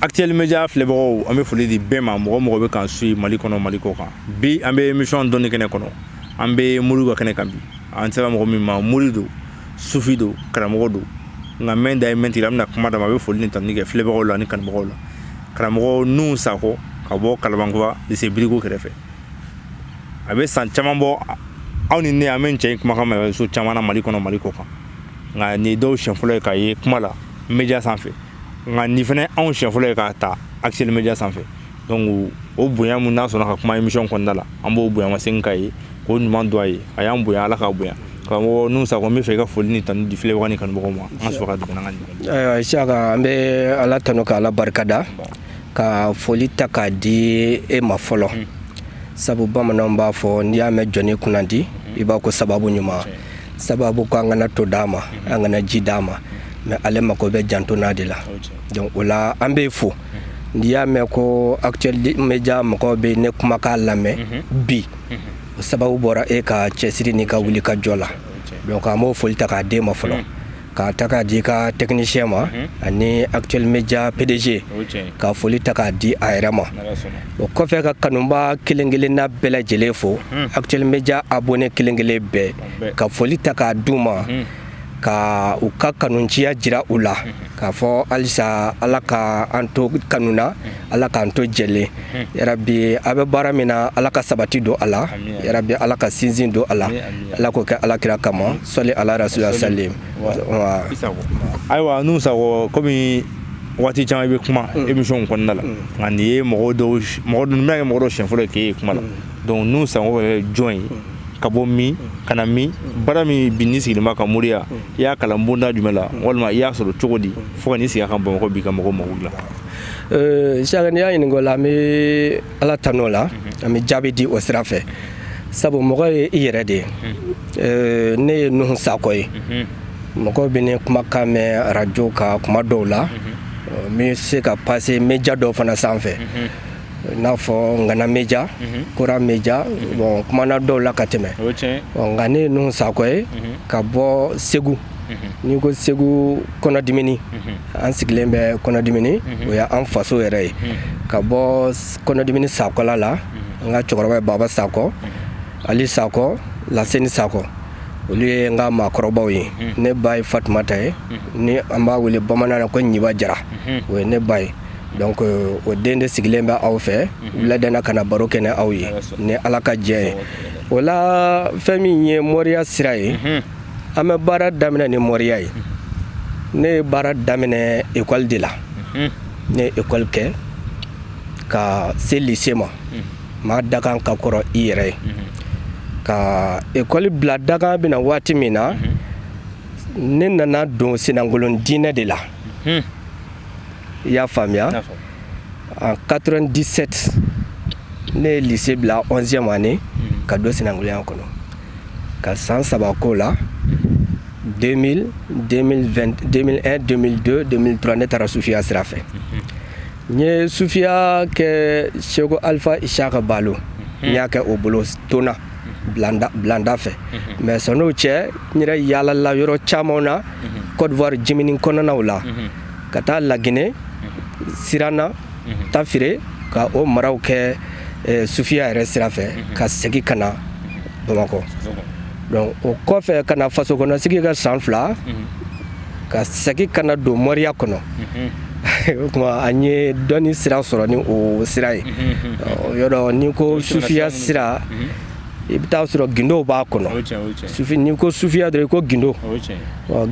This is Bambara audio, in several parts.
Actuel Media filɛbagaw, an bɛ foli di bɛɛ ma, mɔgɔ mɔgɔ bɛ k'an suit Mali kɔnɔ, Mali kɔ kan. Bi an bɛ émission dɔnni kɛnɛ kɔnɔ, an bɛ moriw ka kɛnɛ kan. Bi an sera mɔgɔ min ma, mori don, sufi don, karamɔgɔ don, nka mɛn da ye mɛn tigɛ. An bɛna kuma d'a ma, a bɛ foli ni tanuni kɛ filɛbagaw la ni kanubagaw la. Karamɔgɔ Nuhu Sakɔ ka bɔ Kalabankura, lycée Birigo kɛrɛfɛ. A bɛ san caman bɔ, aw ni ne, an bɛ cɛ in kumakan mɛn so caman na, Mali kɔnɔ, Mali kɔ kan, nka nin ye dɔw siɲɛ fɔlɔ ye k'a ye kuma la média sanfɛ, nka nin fana anw siɲɛ fɔlɔ ye k'a ta Actuel Media sanfɛ. Donc o bonya mun n'a sɔnna ka kuma émission kɔnɔna la, an b'o bonya ma segin k'a ye, k'o ɲuman don a ye. A y'an bonya, Ala k'a bonya. Karamɔgɔ Nuhu Sakɔ, n bɛ fɛ i ka foli ni tanu di filɛbaga ni kanubagaw ma, an ka sɔrɔ ka don n'an ka ɲininkali. Ayiwa Isaka, an bɛ Ala tanu ka Ala barikada, ka foli ta k'a di e ma fɔlɔ, sabu bamananw b'a fɔ n'i y'a mɛn jɔnni kunnandi, i b'a ko sababu ɲuman, sababu ko an kana to d'a ma, an kana ji d'a ma, mais ale mako bɛ janto n'a de la. Donc o la an bɛ fo. N'i y'a mɛn ko Actuel Media mɔgɔw bɛ ne kumakan lamɛn bi, o sababu bɔra e ka cɛsiri n'i ka wuli ka jɔ la. Donc an b'o foli ta k'a d'e ma fɔlɔ, k'a ta k'a di i ka technicien ma ani Actuel Media PDG, ka foli ta k'a di a yɛrɛ ma. O kɔfɛ, ka kanuba kelen kelenna bɛɛ lajɛlen fo, Actuel Media abonné kelen kelen bɛɛ, ka foli ta k'a d'u ma, ka u ka kanunciya jira u la, k'a fɔ halisa Ala ka an to kanu na, Ala k'an to jɛlen. Yarabi, a bɛ baara min na, Ala ka sabati don a la. Yarabi, Ala ka sinsin don a la. Ala k'o kɛ Ala kira kama, sɔli ala rasula salim. Ayiwa Nuhu Sakɔ, komi waati caman i bɛ kuma émission kɔnɔna la, nka nin ye mɔgɔ dɔw, mɔgɔ dɔw bɛna kɛ mɔgɔ dɔw siɲɛ fɔlɔ ye k'e ye kuma la. Donc Nuhu Sakɔ yɛrɛ jɔn ye, ka bɔ min, ka na min, baara min bi n'i sigilen b'a kan, moriya, i y'a kalan bonda jumɛn la, walima i y'a sɔrɔ cogo di fo ka n'i sigi a kan Bamakɔ bi ka mɔgɔw mago dilan? Isaka, n'i y'a ɲininka o la, an bɛ Ala tanu o la, an bɛ jaabi di o sira fɛ, sabu mɔgɔ ye i yɛrɛ de ye. Ne ye Nuhu Sakɔ ye. Mɔgɔw bɛ ne kumakan mɛn arajo ka kuma dɔw la, n bɛ se ka passer média dɔw fana sanfɛ, i n'a fɔ Ngana Média, Kora Média. Bon, kumana dɔw la ka tɛmɛ. Nka ne ye Nuhu Sakɔ ye ka bɔ Segu. N'i ko Segu, Kɔnɔdimini, an sigilen bɛ Kɔnɔdimini, o y'an faso yɛrɛ ye. Ka bɔ Kɔnɔdimini Sakɔla la, n ka cɛkɔrɔba ye Baba Sakɔ, Ali Sakɔ, Laseni Sakɔ, olu ye n ka maakɔrɔbaw ye. Ne ba ye Fatumata ye, ni an b'a wele bamanan na ko Ɲiba Jara, o ye ne ba ye. Donc o den de sigilen bɛ aw fɛ wuladana ka na baro kɛ ni aw ye, ni Ala ka jɛ ye. O la, fɛn min ye moriya sira ye, an bɛ baara daminɛ ni moriya ye. Ne ye baara daminɛ école de la. Ne ye école kɛ ka se lycée ma. Maa dakan ka kɔrɔ i yɛrɛ ye. Ka école bila, dakan bɛna waati min na, ne nana don sinankolon diinɛ de la. I y'a faamuya? En 97, ne ye lycée bila 11e année ka don sinankunya kɔnɔ, ka san 3 k'o la. 2000, 2020, 2001, 2002, 2003, ne taara sufiya sira fɛ. N ye sufiya kɛ Seko Alpha Isaka Balo, n y'a kɛ o bolo tona bilanda fɛ. Mais sɔn'o cɛ, n yɛrɛ yaalala yɔrɔ caman na, Côte d'Ivoire jimini kɔnɔnaw la, ka taa Laginɛ, Siranna, Tafire, ka o maraw kɛ sufiya yɛrɛ sira fɛ, ka segin ka na Bamakɔ. Donc o kɔfɛ, ka na faso kɔnɔ sigi ka san 2, ka segin ka na don moriya kɔnɔ. O tuma an ye dɔnni sira sɔrɔ ni o sira ye. Yɔrɔ n'i ko sufiya sira, i bɛ taa sɔrɔ gindow b'a kɔnɔ. Sufi, n'i ko sufiya dɔrɔn, i ko gindo.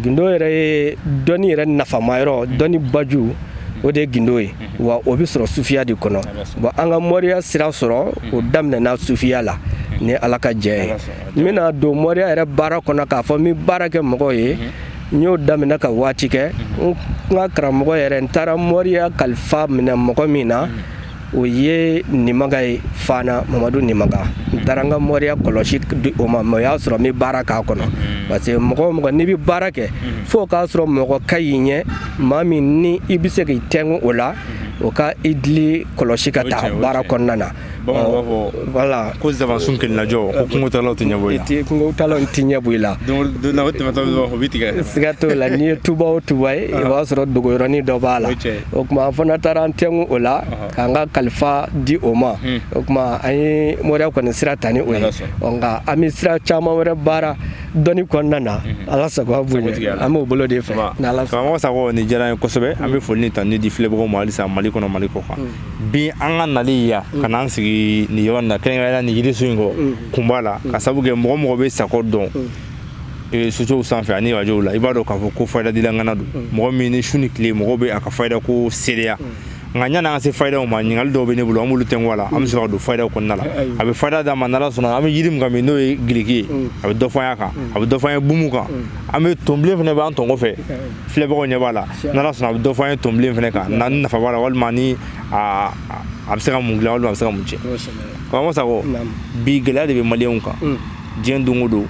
Gindo yɛrɛ ye dɔnni yɛrɛ nafama yɔrɔ, dɔnni baju, o de ye gindo ye. Wa o bɛ sɔrɔ sufiya de kɔnɔ. Bon, an ka moriya sira sɔrɔ, o daminɛna sufiya la, ni Ala ka jɛ ye. N bɛna don moriya yɛrɛ baara kɔnɔ, k'a fɔ n bɛ baara kɛ mɔgɔw ye. N y'o daminɛ ka waati kɛ. N ka karamɔgɔ yɛrɛ, n taara moriya kalifa minɛ mɔgɔ min na, o ye Nimaga ye, Fana Mamadu Nimaga. N taara n ka moriya kɔlɔsi di o ma, mais o y'a sɔrɔ n bɛ baara k'a kɔnɔ, parce que mɔgɔ o mɔgɔ n'i bɛ baara kɛ, fo k'a sɔrɔ mɔgɔ ka y'i ɲɛ, maa min ni i bɛ se k'i tɛnku o la, o ka i dili kɔlɔsi ka taa baara kɔnɔna na. Bamananw b'a fɔ voilà ko zabansun kelenna jɔ ko kungotalaw tɛ ɲɛbɔ i la. Kungotalaw tɛ ɲɛbɔ i la. Don na o tɛmɛtɔ dɔrɔn o b'i tigɛ. Siga t'o la, n'i ye tuba o tuba ye, i b'a sɔrɔ dogoyɔrɔnin dɔ b'a la. O tuma an fana taara an tɛnku o la k'an ka kalifa di o ma. O tuma an ye moriya kɔni sira ta ni o ye, nka an bɛ sira caman wɛrɛ baara dɔnni kɔnɔna na. Ala sago a bonya, an b'o bolo de fɛ. Karamɔgɔ Sakɔ, nin diyara n ye kosɛbɛ. An bɛ foli ni tanuni di filɛbagaw ma halisa Mali kɔnɔ, Mali kɔ kan. Bi an ka nali yan ka n'an sigi nin yɔrɔ in na, kɛrɛnkɛrɛnnenya nin yirisun in kɔ, kun b'a la, ka sababu kɛ mɔgɔ mɔgɔ bɛ Sakɔ dɔn réseaux sanfɛ ani rajow la, i b'a dɔn k'a fɔ ko fayida ŋana don, mɔgɔ min ni su ni tile mɔgɔ bɛ a ka fayida ko seereya. Nka yanni an ka se fayidaw ma, ɲininkali dɔw bɛ ne bolo, an b'olu tɛnku a la, an bɛ sɔrɔ ka don fayidaw kɔnɔna la. A bɛ fayida d'a ma n'Ala sɔnna. An bɛ yiri min kan bi, n'o ye gileki ye, a bɛ dɔ fɔ an y'a kan, a bɛ dɔ fɔ an ye bumu kan. An bɛ tonbilen fana b'an tɔn kɔfɛ, filɛbagaw ɲɛ b'a la. N'Ala sɔnna, a bɛ dɔ fɔ an ye tonbilen fana kan, na ni nafa b'a la, walima ni a bɛ se ka mun dilan, walima a bɛ se ka mun tiɲɛ. Karamɔgɔ Sakɔ, bi gɛlɛya de bɛ maliyɛnw kan diɲɛ don o don.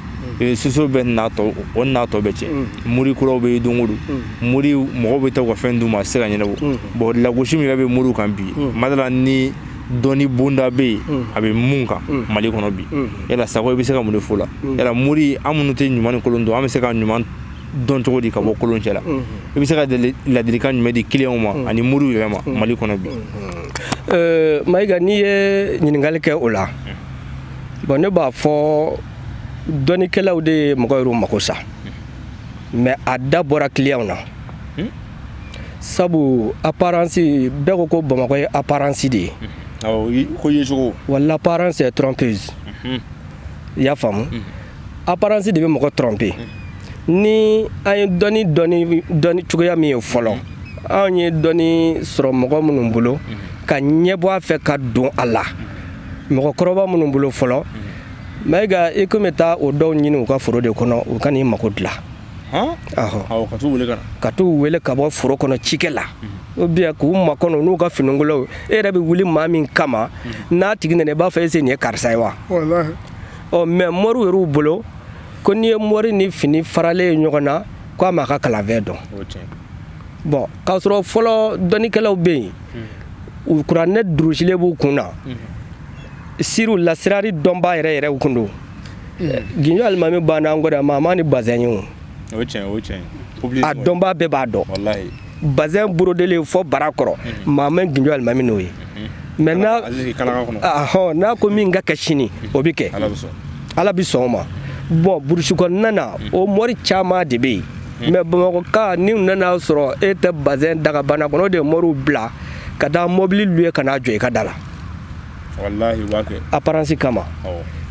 Soso bɛ n'a tɔ, o n'a tɔ bɛɛ cɛ, mori kuraw bɛ yen don o don, mori mɔgɔw bɛ taa u ka fɛn d'u ma, a tɛ se ka ɲɛnabɔ. Bon, lagosi min yɛrɛ bɛ moriw kan bi, madala ni dɔnni bonda bɛ yen, a bɛ mun kan Mali kɔnɔ bi? Yala Sakɔ, i bɛ se ka mun de fɔ o la? Yala mori, an minnu tɛ ɲuman ni kolon dɔn, an bɛ se ka ɲuman dɔn cogo di ka bɔ kolon cɛ la? I bɛ se ka ladilikan jumɛn di kiliyanw ma ani moriw yɛrɛ ma Mali kɔnɔ bi? Mayiga, n'i ye ɲininkali kɛ o la, bon, ne b'a fɔ dɔnnikɛlaw de ye mɔgɔ yɛrɛ mako sa, mais a da bɔra kiliyanw na, sabu apparence, bɛɛ ko ko Bamakɔ ye apparence de ye. Ko yecogo. Wa l'apparence est trompeuse, i y'a faamu? Apparence de bɛ mɔgɔ tromper. Ni an ye dɔnni dɔnni dɔnni cogoya min ye fɔlɔ, anw ye dɔnni sɔrɔ mɔgɔ minnu bolo ka ɲɛbɔ a fɛ ka don a la, mɔgɔkɔrɔba minnu bolo fɔlɔ, Mayiga, i komi taa o dɔw ɲini u ka foro de kɔnɔ, u ka n'i mako dilan. Ka t'u wele ka na. Ka t'u wele ka bɔ foro kɔnɔ cikɛ la, ou bien k'u makɔnɔ n'u ka finikolaw. E yɛrɛ bɛ wuli maa min kama, n'a tigi nana, i b'a fɔ: "Est-ce nin ye karisa ye wa?" Ɔ, mais moriw yɛrɛw bolo ko n'i ye mori ni fini faralen ye ɲɔgɔn na, ko a m'a ka kalanfɛn dɔn. Bon, k'a sɔrɔ fɔlɔ dɔnnikɛlaw bɛ yen, u kuranɛ durusilen b'u kun na, siriw la sirari dɔnbaa yɛrɛ yɛrɛ kun don. Gindo alimami banna an kɔrɔ, maa ma ni bazɛn ye o. O tiɲɛ, o tiɲɛ. A dɔnbaa bɛɛ b'a dɔn. Bazɛn burodelen fɔ bara kɔrɔ, maa ma Gindo alimami n'o ye. Mais n'a n'a ko min ka kɛ sini, o bɛ kɛ, Ala bɛ sɔn o ma. Bon, burusi kɔnɔna na, o mori caman de bɛ yen, mais Bamakɔ ka ni nana sɔrɔ e tɛ bazɛn dagabana kɔnɔ, o de ye moriw bila ka taa mobili louer ka n'a jɔ i ka da la. Walahi, u b'a kɛ. Apparence kama,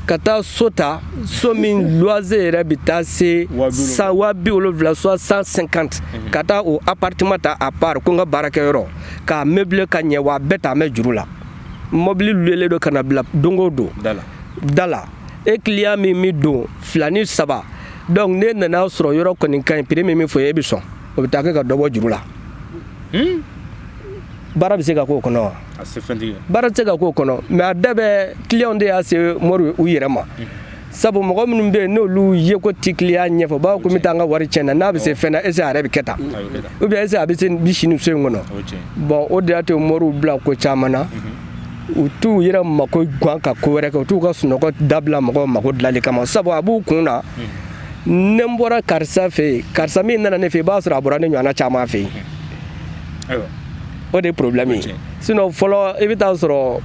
ka taa so ta, so min loyer yɛrɛ bɛ taa se 170,000, soit 150, ka taa o appartement ta à part ko n ka baarakɛyɔrɔ, k'a meubler ka ɲɛ, wa a bɛɛ ta mɛ juru la, mobili louer don ka na bila don o don da la. E client min mi don fila ni saba, donc ne nana sɔrɔ yɔrɔ kɔni ka ɲi, prix min fɔ e bɛ sɔn, o bɛ taa kɛ ka dɔ bɔ juru la. Baara bɛ se ka k'o kɔnɔ wa? Baara tɛ se ka k'o kɔnɔ. Mais a da bɛ client de y'a se mori u yɛrɛ ma, sabu mɔgɔ minnu bɛ yen, n'olu ye ko ti client ɲɛfɔ, u b'a fɔ ko n bɛ taa n ka wari tiɲɛ na, n'a bɛ se fɛn na, est ce que a yɛrɛ bɛ kɛ tan, ou bien est ce que a bɛ se bi sini so in kɔnɔ? Bon, o de y'a to moriw bila ko caman na, u t'u yɛrɛ mako gan ka ko wɛrɛ kɛ, u t'u ka sunɔgɔ dabila mɔgɔw mako dilanli kama, sabu a b'u kun na: ne bɔra karisa fɛ yen, karisa min nana ne fɛ yen, i b'a sɔrɔ a bɔra ne ɲɔgɔnna caman fɛ yen. O de ye problème ye. Sinon fɔlɔ, i bɛ taa sɔrɔ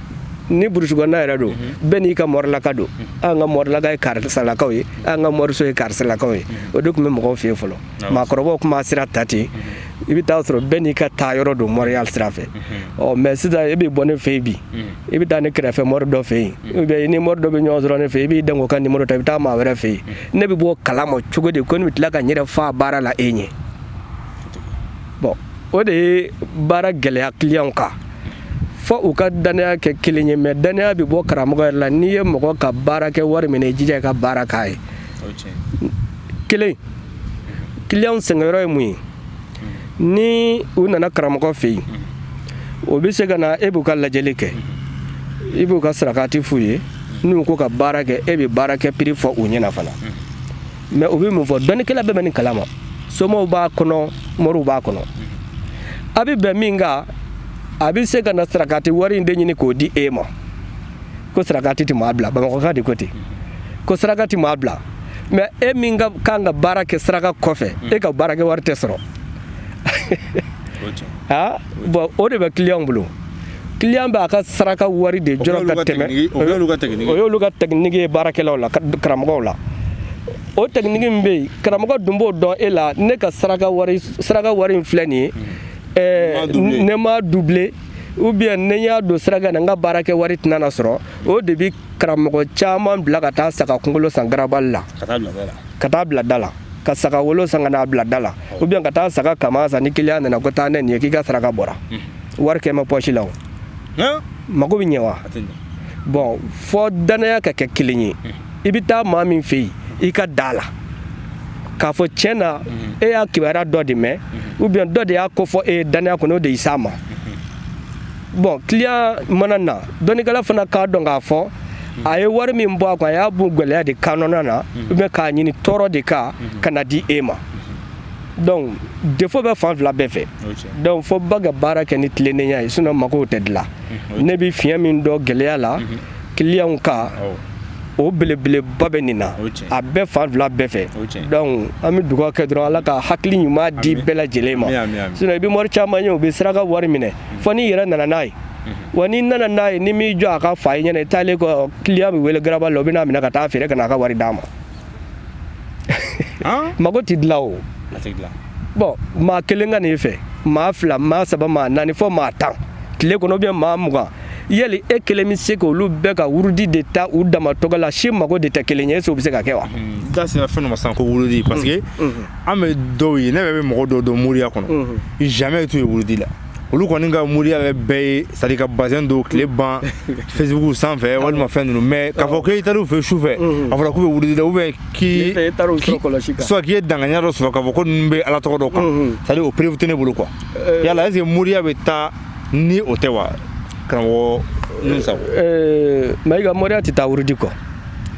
ni burusi kɔnɔna yɛrɛ don, bɛɛ n'i ka mɔrilaka don. An ka mɔrilaka ye karisalakaw ye, an ka mɔriso ye karisalakaw ye. O de tun bɛ mɔgɔw fɛ yen fɔlɔ. Maakɔrɔbaw tun b'a sira ta ten, i bɛ taa sɔrɔ bɛɛ n'i ka taa yɔrɔ don mɔriya sira fɛ. Ɔ, mais sisan, e bɛ bɔ ne fɛ yen bi, i bɛ taa ne kɛrɛfɛ mɔri dɔ fɛ yen, ou bien i ni mɔri dɔ bɛ ɲɔgɔn sɔrɔ ne fɛ yen, i b'i dan k'o ka numéro ta, i bɛ taa maa wɛrɛ fɛ yen. Ne bɛ bɔ kalama cogo di ko ne bɛ tila ka n yɛrɛ fa baara la e ɲɛ? Bon, o de ye baara gɛlɛya client kan, fo u ka danaya kɛ kelen ye. Mais danaya bɛ bɔ karamɔgɔ yɛrɛ la. N'i ye mɔgɔ ka baara kɛ wari minɛ, i jija i ka baara k'a ye. Kelen, client sɛgɛnyɔrɔ ye mun ye? Ni u nana karamɔgɔ fɛ yen, o bɛ se ka na, e b'u ka lajɛli kɛ, i b'u ka sarakati f'u ye, n'u ko ka baara kɛ, e bɛ baara kɛ prix fɔ u ɲɛna fana. Mais u bɛ mun fɔ? Dɔnnikɛla bɛɛ bɛ nin kalama, somaw b'a kɔnɔ, moriw b'a kɔnɔ. A bɛ bɛn min kan, a bɛ se ka na sarakati wari in de ɲini k'o di e ma. Ko saraka ti maa bila, Bamakɔka de ko ten, ko saraka ti maa bila. Mais e min ka kan ka baara kɛ saraka kɔfɛ, e ka baara kɛ wari tɛ sɔrɔ. Ah bon, o de bɛ client bolo. Client b'a ka saraka wari de jɔrɔ ka tɛmɛ. O y'olu ka technique ye baarakɛlaw la, karamɔgɔw la. O technique min bɛ yen, karamɔgɔ dun b'o dɔn e la. Ne ka saraka wari in filɛ nin ye, ne m'a doubler ou bien ne y'a don saraka na, n ka baara kɛ wari tɛna na sɔrɔ. O de bi karamɔgɔ caman bila ka taa saga kunkolo san garabali la, ka taa bila da la, ka saga wolo san ka n'a bila da la, ou bien ka taa saga kama san. Ni client nana ko taa ne nin ye, k'i ka saraka bɔra, wari kɛ ma poche la, o mago bɛ ɲɛ wa? Bon, fɔ danaya ka kɛ kelen ye. I bɛ taa maa min fɛ yen, i ka da la k'a fɔ tiɲɛ na e y'a kibaruya dɔ de mɛn, ou bien dɔ de y'a kofɔ e ye danaya kɔnɔ, o de y'i s'a ma. Bon, client mana na, dɔnnikɛla fana k'a dɔn k'a fɔ a ye wari min bɔ a kun, a y'a bɔ gɛlɛya de kanɔna na, ou bien k'a ɲini tɔɔrɔ de kan ka na di e ma. Donc défaut bɛ fan fila bɛɛ fɛ. Donc fo ba ka baara kɛ ni tilennenya ye, sinon magow tɛ dilan. Ne bɛ fiɲɛ min dɔn gɛlɛya la client ka, o belebeleba bɛ nin na, a bɛɛ fan fila bɛɛ fɛ. Donc an bɛ dugawu kɛ dɔrɔn, Ala ka hakili ɲuman di bɛɛ lajɛlen ma. Sinon i bɛ mori caman ye, u bɛ saraka wari minɛ fo n'i yɛrɛ nana n'a ye. Wa n'i nana n'a ye, ni m'i jɔ a ka fa i ɲɛna, i taalen kɔ, client bɛ wele garabali la, o bɛ n'a minɛ ka taa feere ka n'a ka wari d'a ma. Mago tɛ dilan o. Bon, maa kelen ka n'i fɛ, maa fila, maa saba, maa naani, fo maa 10 tile kɔnɔ, ou bien maa 20. Yali e kelen bɛ se k'olu bɛɛ ka wurudi de ta u dama tɔgɔ la, si mago de tɛ kelen ye, est-ce que o bɛ se ka kɛ wa? Da sera fɛn dɔ ma sisan ko wurudi, parce que an bɛ dɔw ye, ne yɛrɛ bɛ mɔgɔ dɔw dɔn moriya kɔnɔ, jamais t'u ye wurudi la. Olu kɔni ka moriya yɛrɛ bɛɛ ye, c'est à dire ka bazɛn don tile ban Facebook sanfɛ walima fɛn ninnu. Mais k'a fɔ k'e taar'u fɛ su fɛ, a fɔra k'u bɛ wurudi la, ou bien k'i soit k'i ye danganiya dɔ sɔrɔ k'a fɔ ko ninnu bɛ Ala tɔgɔ dɔ kan, c'est à dire o preuve tɛ ne bolo quoi. Yala est ce que moriya bɛ taa ni o tɛ wa, karamɔgɔ Nuhu Sako? Mayiga, moriya tɛ taa wurudi kɔ.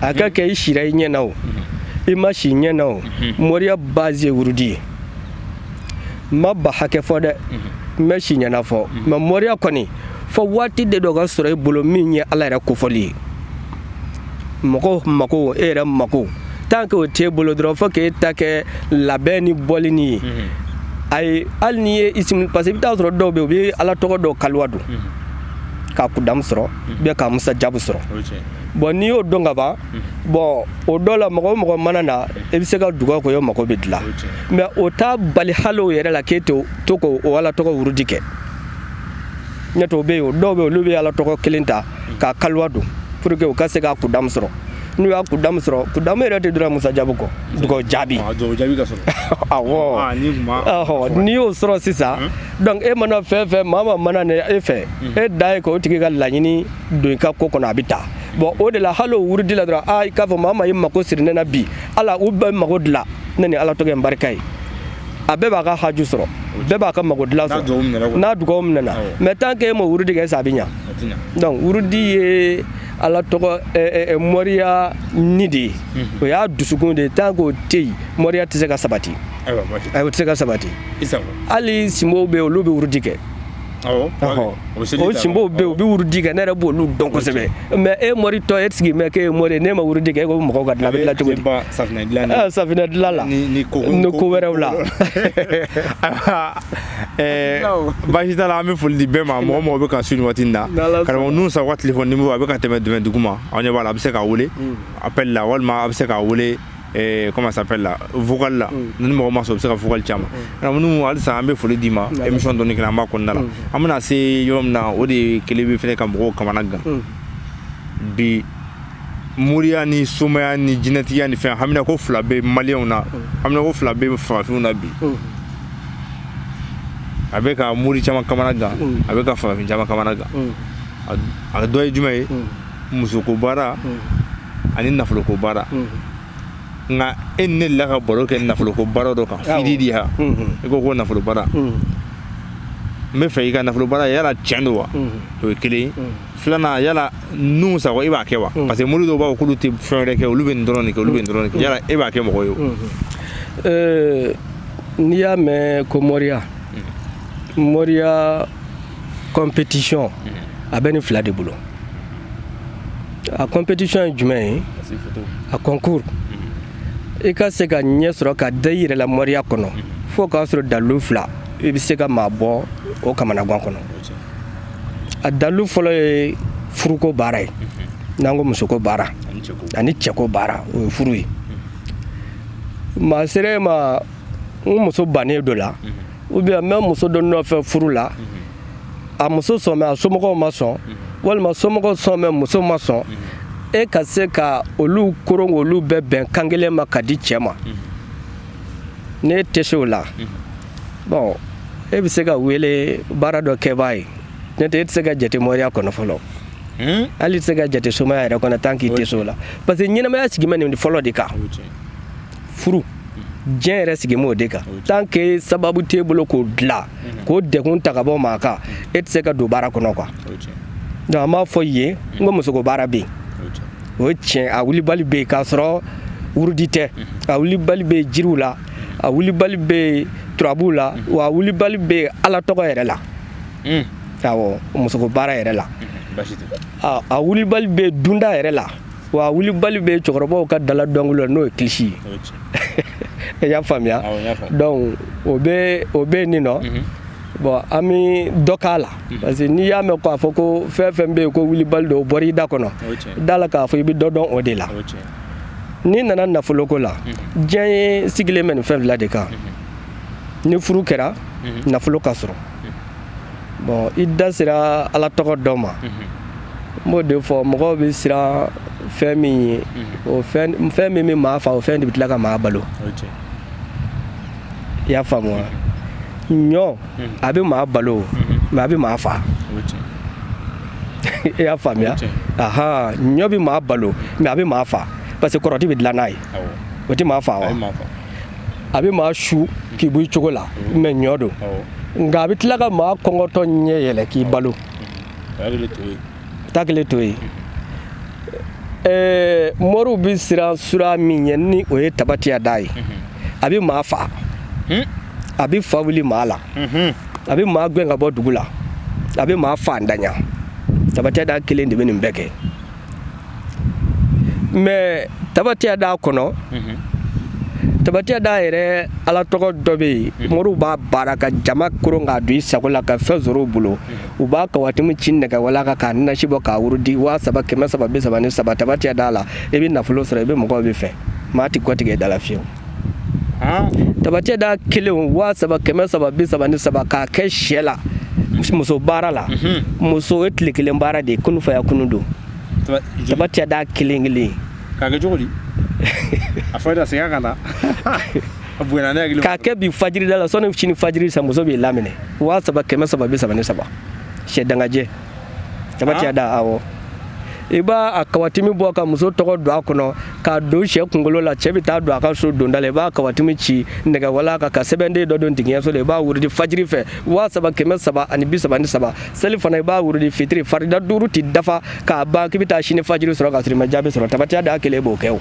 A ka kɛ i sira i ɲɛ na o, i ma si ɲɛ na o, moriya base ye wurudi ye. N ma ba hakɛ fɔ dɛ, n bɛ si ɲɛna fɔ, mais moriya kɔni fɔ waati de dɔ ka sɔrɔ i bolo min ye Ala yɛrɛ kofɔli ye. Mɔgɔw mako, e yɛrɛ mako, tant que o t'e bolo dɔrɔn, fo k'e ta kɛ labɛn ni bɔli ni ye. Ayi, hali n'i ye isimu, parce que i bɛ taa sɔrɔ dɔw bɛ yen, u bɛ Ala tɔgɔ dɔw kaliwa don k'a kudamu sɔrɔ, ou bien k'a musa jabu sɔrɔ. Bon, n'i y'o dɔn ka ban, bon, o dɔ la, mɔgɔ o mɔgɔ mana na, i bɛ se ka dugawu kɛ, o mako bɛ dilan. Mais o t'a bali hali o yɛrɛ la k'e tɛ to k'o Ala tɔgɔ wurudi kɛ. N'o tɛ o bɛ yen, o dɔw bɛ yen, olu bɛ Ala tɔgɔ kelen ta k'a kaliwa don pour que u ka se k'a kudamu sɔrɔ. N'u y'a kudamu sɔrɔ, kudamu yɛrɛ tɛ dɔrɔn musa jabu kɔ, dugawu jaabi. Awɔ, n'i y'o sɔrɔ sisan, donc e mana fɛn fɛn, maa maa mana na e fɛ, e da ye k'o tigi ka laɲini don i ka ko kɔnɔ, a bɛ taa. Bon, o de la hali o wurudi la dɔrɔn, aa, i k'a fɔ maa maa y'i mako siri ne na bi, Ala u bɛɛ mago dilan ne ni Ala tɔgɔ in barika ye. A bɛɛ b'a ka haju sɔrɔ, bɛɛ b'a ka mago dilan sɔrɔ n'a dugawu minɛna. Mais tant que e m'o wurudi kɛ, a bɛ ɲa. Donc wurudi ye Ala tɔgɔ moriya ni de ye, o y'a dusukun de ye. Tant que o tɛ yen, moriya tɛ se ka sabati. Ayi, o tɛ se ka sabati. Hali sinbow bɛ yen, olu bɛ wurudi kɛ. O sinbow bɛ yen, u bɛ wurudi kɛ, ne yɛrɛ b'olu dɔn kosɛbɛ. Mais e mori tɔ, e sigi mɛ k'e ye mori ye, n'e ma wurudi kɛ, e ko mɔgɔw ka dilan, a bɛ dilan cogo di? Safinɛ dilan la ni ko wɛrɛw la. Baasi t'a la, an bɛ foli di bɛɛ ma, mɔgɔ mɔgɔ bɛ ka su nin waati in na. Karamɔgɔ Nuhu Sako ka téléphone numéro a bɛ ka tɛmɛ dɛmɛ dugu ma, aw ɲɛ b'a la, a bɛ se k'a wele appel la, walima a bɛ se k'a wele comment ça s'appelle là, vocal la. Ni mɔgɔ ma sɔn, u bɛ se ka vocal ci a ma. Karamɔgɔ Nuhu, halisa an bɛ foli d'i ma. Émission dɔɔni kɛra, an b'a kɔnɔna la. An bɛna se yɔrɔ min na, o de kelen bɛ fɛnɛ ka mɔgɔw kamana gan bi. Moriya ni somaya ni jinɛtigiya ni fɛn, hamina ko fila bɛ maliyɛnw na, hamina ko fila bɛ farafinw na bi. A bɛ ka mori caman kamana gan, a bɛ ka farafin caman kamana gan. A dɔ ye jumɛn ye? Musoko baara ani nafoloko baara. Nka e ni ne delila ka baro kɛ nafoloko baara dɔ kan, fidi di ha, i ko ko nafolo baara. N bɛ fɛ i ka nafolo baara, yala tiɲɛ don wa? O ye kelen ye. Filanan, yala Nuhu Sako e b'a kɛ wa? Parce que mori dɔw b'a fɔ k'olu tɛ fɛn wɛrɛ kɛ, olu bɛ nin dɔrɔn de kɛ, olu bɛ nin dɔrɔn de kɛ. Yala e b'a kɛ mɔgɔ ye o? N'i y'a mɛn ko moriya, moriya compétition, a bɛ nin fila de bolo. A compétition ye jumɛn ye? A concours, i ka se ka ɲɛ sɔrɔ ka da i yɛrɛ la moriya kɔnɔ, fo k'a sɔrɔ dalilu fila, i bɛ se ka maa bɔ o kamanagan kɔnɔ. A dalilu fɔlɔ ye furuko baara ye. N'an ko musoko baara ani cɛko baara, o ye furu ye. Maa sera e ma, n muso bannen dɔ la, ou bien n bɛ muso dɔ nɔfɛ furu la, a muso sɔn mais a somɔgɔw ma sɔn, walima somɔgɔw sɔn mais muso ma sɔn, e ka se ka olu koron k'olu bɛɛ bɛn kan kelen ma ka di cɛ ma, n'e tɛ se o la, bon, e bɛ se ka wele baara dɔ kɛbaa ye. N'o tɛ, e tɛ se ka jate moriya kɔnɔ fɔlɔ. Hali i tɛ se ka jate somaya yɛrɛ kɔnɔ tant qu'i tɛ se o la, parce que ɲɛnamaya sigi bɛ nin fɔlɔ de kan. Furu, diɲɛ yɛrɛ sigi m'o de kan. Tant que sababu t'e bolo k'o dilan, k'o degun ta ka bɔ maa kan, e tɛ se ka don baara kɔnɔ quoi. Donc an b'a fɔ yen n ko musoko baara bɛ yen, o ye tiɲɛ. A wulibali bɛ yen k'a sɔrɔ wurudi tɛ. A wulibali bɛ yen jiriw la, a wulibali bɛ yen turabuw la, wa a wulibali bɛ yen Ala tɔgɔ yɛrɛ la. Awɔ, musoko baara yɛrɛ la, a wulibali bɛ yen dunda yɛrɛ la, wa a wulibali bɛ yen cɛkɔrɔbaw ka dala dɔnkili la, n'o ye kilisi ye. I y'a faamuya? Donc o bɛ yen nin nɔ. Bon, an bɛ dɔ k'a la, parce que n'i y'a mɛn k'a fɔ ko fɛn fɛn bɛ yen ko wulibali don, o bɔra i da kɔnɔ, da la k'a fɔ i bɛ dɔ dɔn o de la. N'i nana nafoloko la, diɲɛ ye sigilen bɛ nin fɛn fila de kan. Ni furu kɛra, nafolo ka sɔrɔ. Bon, i da sera Ala tɔgɔ dɔ ma, n b'o de fɔ: mɔgɔw bɛ siran fɛn min ye, o fɛn fɛn min bɛ maa fa, o fɛn de bɛ tila ka maa balo. I y'a faamu wa? Ɲɔ, a bɛ maa balo, mais a bɛ maa fa. I y'a faamuya? Ahan, ɲɔ bɛ maa balo, mais a bɛ maa fa, parce que kɔrɔti bɛ dilan n'a ye. O tɛ maa fa wa? A bɛ maa su k'i bɔ i cogo la, mais ɲɔ don, nka a bɛ tila ka maa kɔngɔtɔ ɲɛ yɛlɛ k'i balo. Ta kelen to yen. Moriw bɛ siran sura min ɲɛ, ni o ye tabatiya da ye, a bɛ maa fa, a bɛ fa wuli maa la, a bɛ maa gɛn ka bɔ dugu la, a bɛ maa fantanya. Tabatiya da kelen de bɛ nin bɛɛ kɛ. Mais tabatiya da kɔnɔ, tabatiya da yɛrɛ, Ala tɔgɔ dɔ bɛ yen, moriw b'a baara ka jama koron k'a don i sago la, ka fɛn sɔrɔ u bolo. U b'a kawatimu ci nɛgɛ wala kan k'a nasi bɔ k'a wurudi 3333, tabatiya da la. I bɛ nafolo sɔrɔ, i bɛ mɔgɔw bɛ fɛ, maa tɛ kɔtigɛ i da la fiyewu. Tabatiya da kelen, 3333, k'a kɛ sɛ la, muso baara la, muso ye tile kelen baara de ye, kunu faya kunu don. Tabatiya da kelen kelen. K'a kɛ cogo di? A fɔ e da segin ka na, a bonyana ne hakili. K'a kɛ bi fajiri da la, sɔnni sini fajiri sa, muso b'i laminɛ. 3333, sɛ dangajɛ, tabatiya da. Awɔ, i b'a a kawatimi bɔ ka muso tɔgɔ don a kɔnɔ k'a don sɛ kunkolo la. Cɛ bɛ taa don a ka so donda la, i b'a kawatimi ci nɛgɛ wala kan ka sɛbɛnden dɔ don digiɲɛso la, i b'a wurudi fajiri fɛ, 3333. Seli fana, i b'a wurudi fitiri, farida duuru ti dafa k'a ban k'i bɛ taa sini fajiri sɔrɔ k'a sɔrɔ i ma jaabi sɔrɔ. Tabatiya da kelen b'o kɛ. O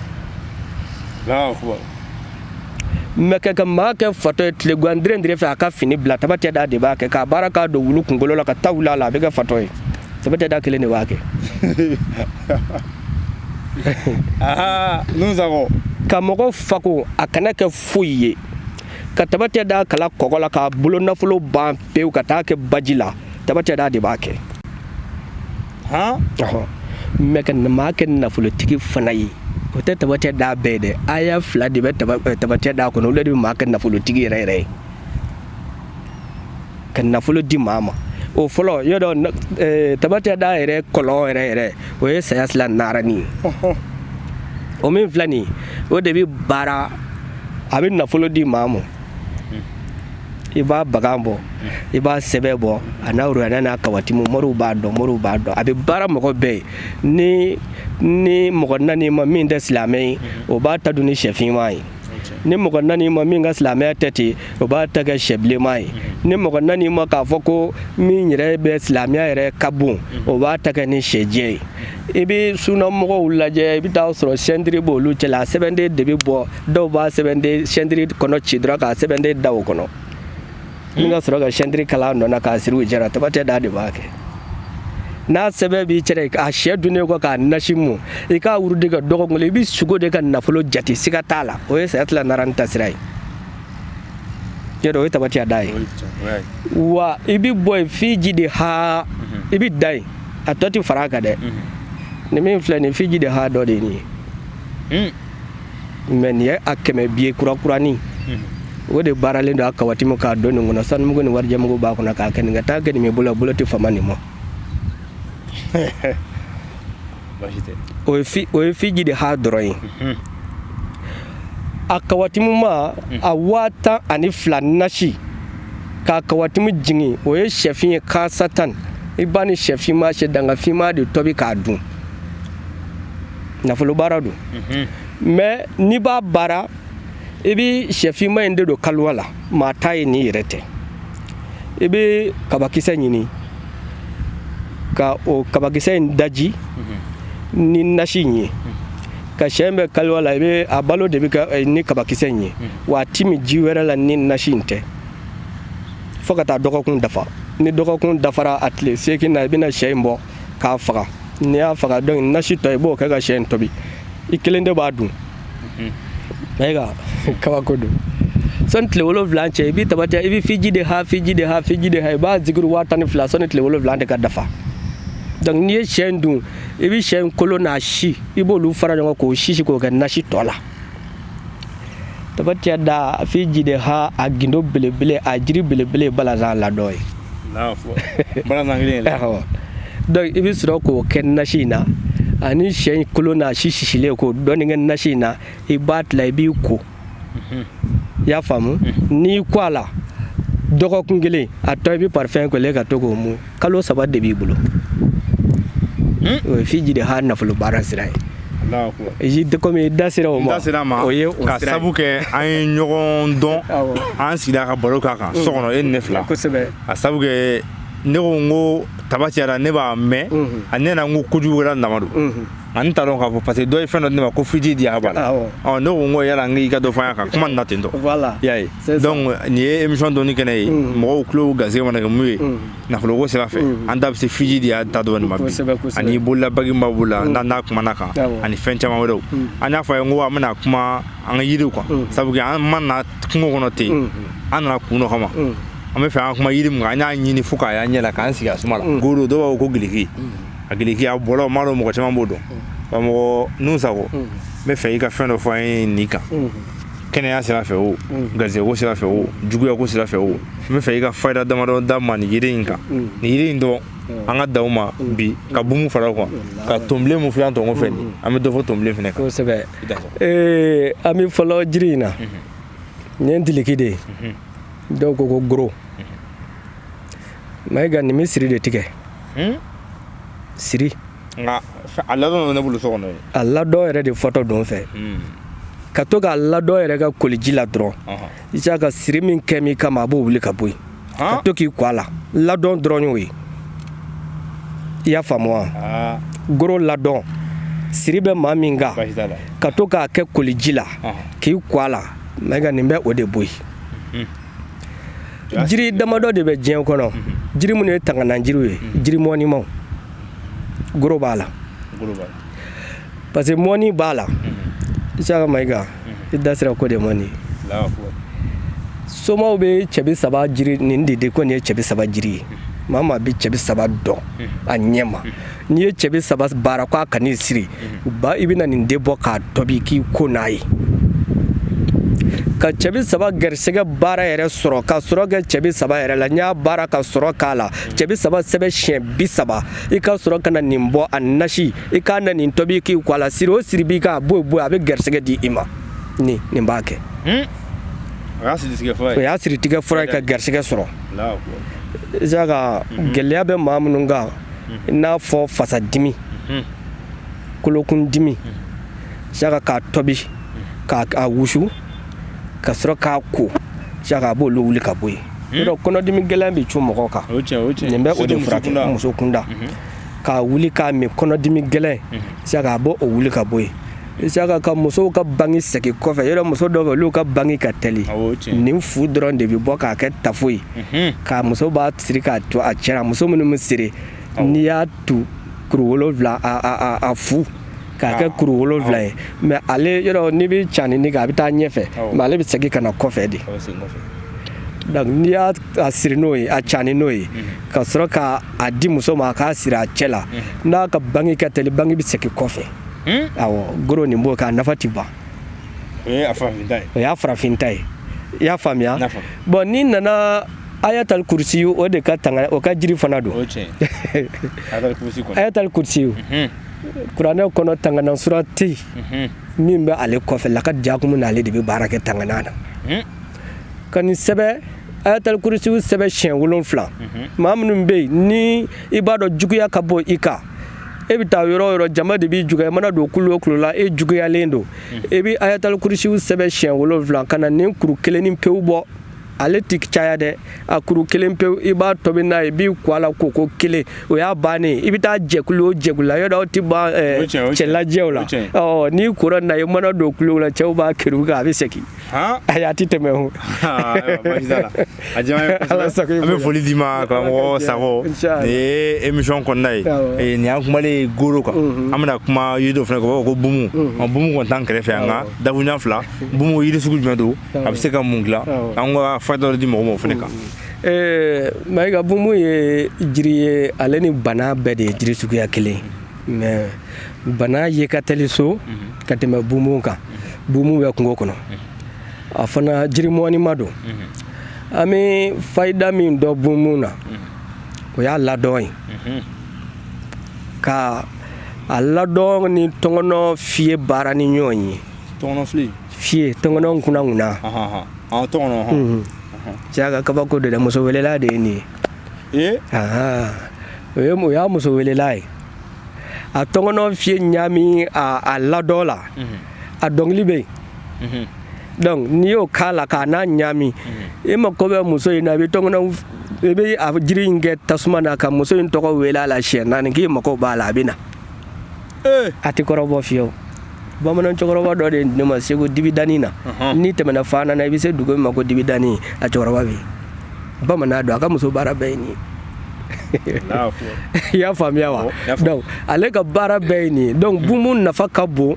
mɛ kɛ ka maa kɛ fatɔ ye tilegan dire fɛ, a ka fini bila, tabatiya da de b'a kɛ. K'a baara k'a don wulu kunkolo la ka taa wuli a la, a bɛ kɛ fatɔ ye. Tabatiya da kelen de b'a kɛ. Ka mɔgɔ fako, a kana kɛ foyi ye, ka tabatiya da kala kɔgɔ la k'a bolo nafolo ban pewu ka taa kɛ baji la, tabatiya da de b'a kɛ. Mɛ ka maa kɛ nafolotigi fana ye, o tɛ tabatiya da bɛɛ dɛ. Aya fila de bɛ tabatiya da kɔnɔ, olu de bɛ maa kɛ nafolotigi yɛrɛ yɛrɛ ye, ka nafolo di maa ma. O fɔlɔ yɔrɔ, tabatiya da yɛrɛ kɔlɔn yɛrɛ yɛrɛ, o ye saya sila naarani ye. O min filɛ nin ye, o de bɛ baara, a bɛ nafolo di maa ma. I b'a bagan bɔ, i b'a sɛbɛ bɔ, a n'a royana n'a kawatimu, moriw b'a dɔn, moriw b'a dɔn. A bɛ baara mɔgɔ bɛɛ ye. Ni mɔgɔ nan'i ma min tɛ silamɛ ye, o b'a ta dun ni sɛfinman ye. Ni mɔgɔ nan'i ma min ka silamɛya tɛ ten, o b'a ta kɛ sɛbilenman ye. Ni mɔgɔ nan'i ma k'a fɔ ko min yɛrɛ bɛ silamɛya yɛrɛ ka bon, o b'a ta kɛ ni sɛjɛ ye. I bɛ sunamɔgɔw lajɛ, i bɛ taa sɔrɔ sɛntiri b'olu cɛla, a sɛbɛnden de bɛ bɔ. Dɔw b'a sɛbɛnden sɛntiri kɔnɔ ci dɔrɔn k'a sɛbɛnden da o kɔnɔ, ni ka sɔrɔ ka sɛntiri kala a nɔ na k'a siri u jɛra. Tabatɛ da de b'a kɛ. N'a sɛbɛn b'i cɛ a sɛ dunnen kɔ k'a nasi mu, i k'a wurudi ka dɔgɔkun kelen, i bɛ sugo de ka nafolo jate, siga t'a la. O ye saya tila nara ni tasira ye. Yɔrɔ o ye tabatiya da ye. Wa i bɛ bɔ yen fiji de ha, i bɛ da yen, a tɔ tɛ fara a kan dɛ. Nin min filɛ nin fiji de ha dɔ de ye nin ye. Mais nin ye a 100 biye kurakuranin, o de baaralen don a kawatimu k'a don nin kɔnɔ, sanumugu ni warijɛmugu b'a kɔnɔ k'a kɛ nin ka taa kɛ nin b'i bolo, bolo tɛ fama nin ma. O ye fiji de ha dɔrɔn ye. A kawatimu ma a 12,000 nasi k'a kawatimu jigin, o ye sɛfin ye kasatan. I b'a ni sɛfinma sɛ dangafinma de tobi k'a dun. Nafolo baara don. Mais n'i b'a baara, i bɛ sɛfinma in de don kaluwa la, maa t'a ye n'i yɛrɛ tɛ. I bɛ kabakisɛ ɲini ka o kabakisɛ in daji ni nasi in ye, ka sɛ in bɛ kaluwa la, i bɛ a balo de bɛ kɛ ni kabakisɛ in ye, wa a ti min ji wɛrɛ la ni nasi in tɛ, fo ka taa dɔgɔkun dafa. Ni dɔgɔkun dafara a tile 8 na, i bɛna sɛ in bɔ k'a faga. N'i y'a faga, donc nasi tɔ i b'o kɛ ka sɛ in tobi, i kelen de b'a dun. Mayiga, kabako don. Sɔnni tile 7 cɛ, i bɛ tabatiya, i bɛ fiji de ha, fiji de ha, fiji de ha, i b'a zikiri 12,000 sɔnni tile 7 de ka dafa. Donc n'i ye sɛ in dun, i bɛ sɛ in kolo n'a si, i b'olu fara ɲɔgɔn k'o sisi k'o kɛ nasi tɔ la. Tabatiya da fiji de ha, a gindo belebele, a jiri belebele balazan ladɔn ye. Donc i bɛ sɔrɔ k'o kɛ nasi in na, ani sɛ in kolo n'a si sisilen k'o dɔɔnin kɛ nasi in na, i b'a tila, i b'i ko. I y'a faamu? N'i ko a la dɔgɔkun kelen, a tɔ i bɛ parfum kɔlen ka to k'o mu, kalo 3 de b'i bolo. O ye fiji de ha nafolo baara sira ye. Komi i da sera o ma, o ye ka sabu kɛ an ye ɲɔgɔn dɔn, an sigira ka baro k'a kan so kɔnɔ, e ni ne fila. Kosɛbɛ. A sabu kɛ ne ko n ko tabatiyara, ne b'a mɛn, a ne nana n ko kojugu wɛrɛ nama don. Ani t'a dɔn k'a fɔ parce que dɔ ye fɛn dɔ di ne ma ko fiji di a b'a la. Ne ko n ko yala n k'i ka dɔ fɔ an kan kuma nin na ten tɔ. I y'a ye. Donc nin ye émission dɔnni kɛnɛ ye, mɔgɔw tulo garisɛgɛ mana kɛ mun ye nafoloko sira fɛ, an da bɛ se fiji di a ta dɔɔnin ma bi, ani bolola bagi min b'a bolo la n'a kumana kan, ani fɛn caman wɛrɛw. An y'a fɔ a ye n ko an bɛna kuma an ka yiriw kan, sabu an ma na kungo kɔnɔ ten, an nana kun dɔ kama. An bɛ fɛ an kuma yiri min kan, an y'a ɲini fo k'a y'an ɲɛ la k'an sigi a suma la. Goro dɔw b'a fɔ ko giliki, a giliki a bɔlɔ, m'a dɔn mɔgɔ caman b'o dɔn. Karamɔgɔ Nuhu Sako, n bɛ fɛ i ka fɛn dɔ fɔ an ye nin kan, kɛnɛya sira fɛ o, garisɛgɛko sira fɛ o, juguyako sira fɛ o, n bɛ fɛ i ka fayida damadɔ d'a ma nin yiri in kan. Nin yiri in dɔn an ka dan ma bi, ka bumu fara o kan, ka tonbilen mun filɛ an tɔngɔ fɛ nin, an bɛ dɔ fɔ tonbilen fɛnɛ kan. Kosɛbɛ. An bɛ fɔlɔ jiri in na, nin ye ntiliki de ye, dɔw ko ko goro. Mayiga, nin bɛ siri de tigɛ. Siri. Nka a ladɔn ne bolo so kɔnɔ ye. A ladɔn yɛrɛ de fɔtɔ don fɛ. Ka to k'a ladɔn yɛrɛ ka koliji la dɔrɔn, i se ka siri min kɛ min kama, a b'o wuli ka bɔ yen. Ka to k'i ko a la, ladɔn dɔrɔn y'o ye. I y'a faamu wa? Goro ladɔn, siri bɛ maa min kan, ka to k'a kɛ koliji la k'i ko a la, Mayiga, nin bɛ o de bɔ yen. Jiri damadɔ de bɛ diɲɛ kɔnɔ, jiri minnu ye tanganajiriw ye, jiri mɔnimaw, goro b'a la, parce que mɔni b'a la. Isaka Mayiga, i da sera ko de ma nin. Somaw bɛ cɛbi saba jiri nin de ko nin ye cɛbi saba jiri ye. Maa maa bɛ cɛbi saba dɔn a ɲɛ ma, n'i ye cɛbi saba baara k'a ka n'i siri ba, i bɛna nin de bɔ k'a tobi k'i ko n'a ye. Ka cɛbi saba garisɛgɛ baara yɛrɛ sɔrɔ, ka sɔrɔ kɛ cɛbi saba yɛrɛ la, n y'a baara ka sɔrɔ k'a la, cɛbi saba sɛbɛn siɲɛ 30, i ka sɔrɔ ka na nin bɔ a nasi, i k'a na nin tobi k'i ko a la, siri o siri b'i kan, a b'o bɔ, a bɛ garisɛgɛ di i ma. Nin b'a kɛ. O y'a siritigɛ fura ye ka garisɛgɛ sɔrɔ. Isaka, gɛlɛya bɛ maa minnu kan, i n'a fɔ fasadimi, kolokundimi, Isaka, k'a tobi k'a wusu ka sɔrɔ k'a ko, Isaka, a b'olu wuli ka bɔ yen. Yɔrɔ kɔnɔdimi gɛlɛn bɛ cun mɔgɔ kan, nin bɛ o de furakɛ muso kunda, k'a wuli k'a min kɔnɔdimi gɛlɛn, Isaka, a b'o wuli ka bɔ yen. Isaka, ka musow ka bange segin kɔfɛ, yɔrɔ muso dɔw bɛ olu ka bange ka teli, nin fu dɔrɔn de bɛ bɔ k'a kɛ tafo ye, k'a muso b'a siri k'a to a cɛ la. Muso minnu bɛ siri N'i y'a tu kuru 7 a fu k'a kɛ kuru 7 ye, mais ale yɔrɔ n'i bɛ canini kɛ a bɛ taa ɲɛfɛ, mais ale bɛ segin ka na kɔfɛ de. Donc n'i y'a siri n'o ye, a cani n'o ye, ka sɔrɔ k'a di muso ma a k'a siri a cɛ la, n'a ka bange ka teli, bange bɛ segin kɔfɛ. Awɔ, goro nin b'o kɛ, a nafa ti ban. O ye a farafin ta ye. O y'a farafin ta ye, i y'a faamuya. Bon, n'i nana ayatal kursi, o de ka tanga, o ka jiri fana don. O ye tiɲɛ ye. Ayatal kursi kɔni. Ayatal kursi. Kuranɛ kɔnɔ tangana sura tɛ yen min bɛ ale kɔfɛ, lakad jaakumu n'ale de bɛ baara kɛ tangana na. Ka nin sɛbɛn ayatal kursi sɛbɛn siɲɛ 7. Maa minnu bɛ yen ni i b'a dɔn juguya ka bɔ i kan, e bɛ taa yɔrɔ o yɔrɔ jama de b'i juguya, i mana don kulu o kulu la e juguyalen don, i bɛ ayatal kursi sɛbɛn siɲɛ 7 ka na nin kuru kelen ni pewu bɔ. Ale ti caya dɛ, a kuru kelen pewu i b'a tobi n'a ye, i b'i ko a la koko kelen, o y'a bannen. I bɛ taa jɛkulu o jɛkulu la, yɔrɔ aw ti ban cɛlajɛw la. Ɔ n'i kora n'a ye, i mana don kulu la, cɛw b'a kiri kan, a bɛ segin. Ayi, a ti tɛmɛ o. A an bɛ foli d'i ma karamɔgɔ Sakɔ. Nin ye émission kɔnɔna ye, nin y'an kumalen goro kan. An bɛna kuma yiri dɔ fana kan, u b'a fɔ ko bumu. Bumu kɔni t'an kɛrɛfɛ yan, nka dakuruɲa fila, bumu yiri sugu jumɛn don, a bɛ se ka mun dilan, an ka fayida dɔ di mɔgɔw ma o fana kan. Mayiga, bumu ye jiri ye, ale ni bana bɛɛ de ye jiri suguya kelen, mais bana ye ka teli so ka tɛmɛ bumu kan. Bumu bɛ kungo kɔnɔ, a fana jiri mɔnima don. An bɛ fayida min dɔn bumu na, o y'a ladɔn ye. Ka a ladɔn ni tɔngɔnɔ fiye baara ni ɲɔgɔn ye. Tɔngɔnɔ fiye? Fiye, tɔngɔnɔ kunna. Tɔngɔnɔ. Cɛ ka kabako de dɛ, muso welela de ye nin ye. O y'a muso welela ye. A tɔngɔnɔ fiye ɲaami a ladɔn la, a dɔnkili bɛ yen. Donc n'i y'o k'a la k'a n'a ɲaami, i mako bɛ muso in na, i bɛ tɔngɔnɔ, i bɛ a jiri in kɛ tasuma na ka muso in tɔgɔ wele a la siɲɛ 4 k'i mako b'a la, a bɛ na. A tɛ kɔrɔbɔ fiyewu. Bamanan cɛkɔrɔba dɔ de ne ma Segu dibidani na, n'i tɛmɛna Fana na, i bɛ se dugu min ma ko dibidani, a cɛkɔrɔba bɛ yen, bamanan don, a ka muso baara bɛɛ ye nin ye. I y'a faamuya wa? Donc ale ka baara bɛɛ ye nin ye. Donc bumu nafa ka bon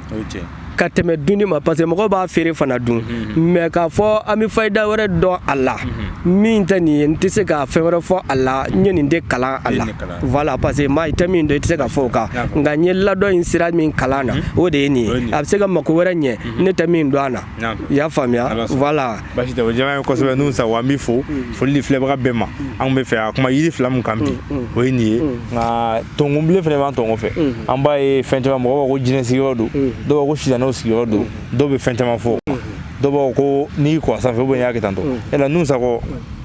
ka tɛmɛ dunni ma, parce que mɔgɔw b'a feere fana dun, mais k'a fɔ an bɛ fayida wɛrɛ dɔn a la min tɛ nin ye, n tɛ se ka fɛn wɛrɛ fɔ a la, n ye nin de kalan a la. Voilà, parce que maa i tɛ min dɔn, i tɛ se ka fɔ o kan, nka n ye ladɔn in sira min kalan na, o de ye nin ye. A bɛ se ka mako wɛrɛ ɲɛ ne tɛ min dɔn a na. I y'a faamuya? Voilà. Baasi tɛ, o diyara n ye kosɛbɛ. Nuhu Sakɔ, an b'i fo, foli di filɛbaga bɛɛ ma. An bɛ fɛ a kuma yiri fila min kan bi, o ye nin ye. Nka tɔnkunbilen fana b'an tɔngɔ fɛ, an b'a ye fɛn caman, mɔgɔw b'a fɔ ko jinɛ sigiyɔrɔ don, dɔw b'a fɔ ko sitanɛw sigiyɔrɔ don, dɔw bɛ fɛn caman fɔ, dɔw b'a fɔ ko n'i ko a sanfɛ ou bien i y'a kɛ tan tɔ. Yala Nuhu Sakɔ,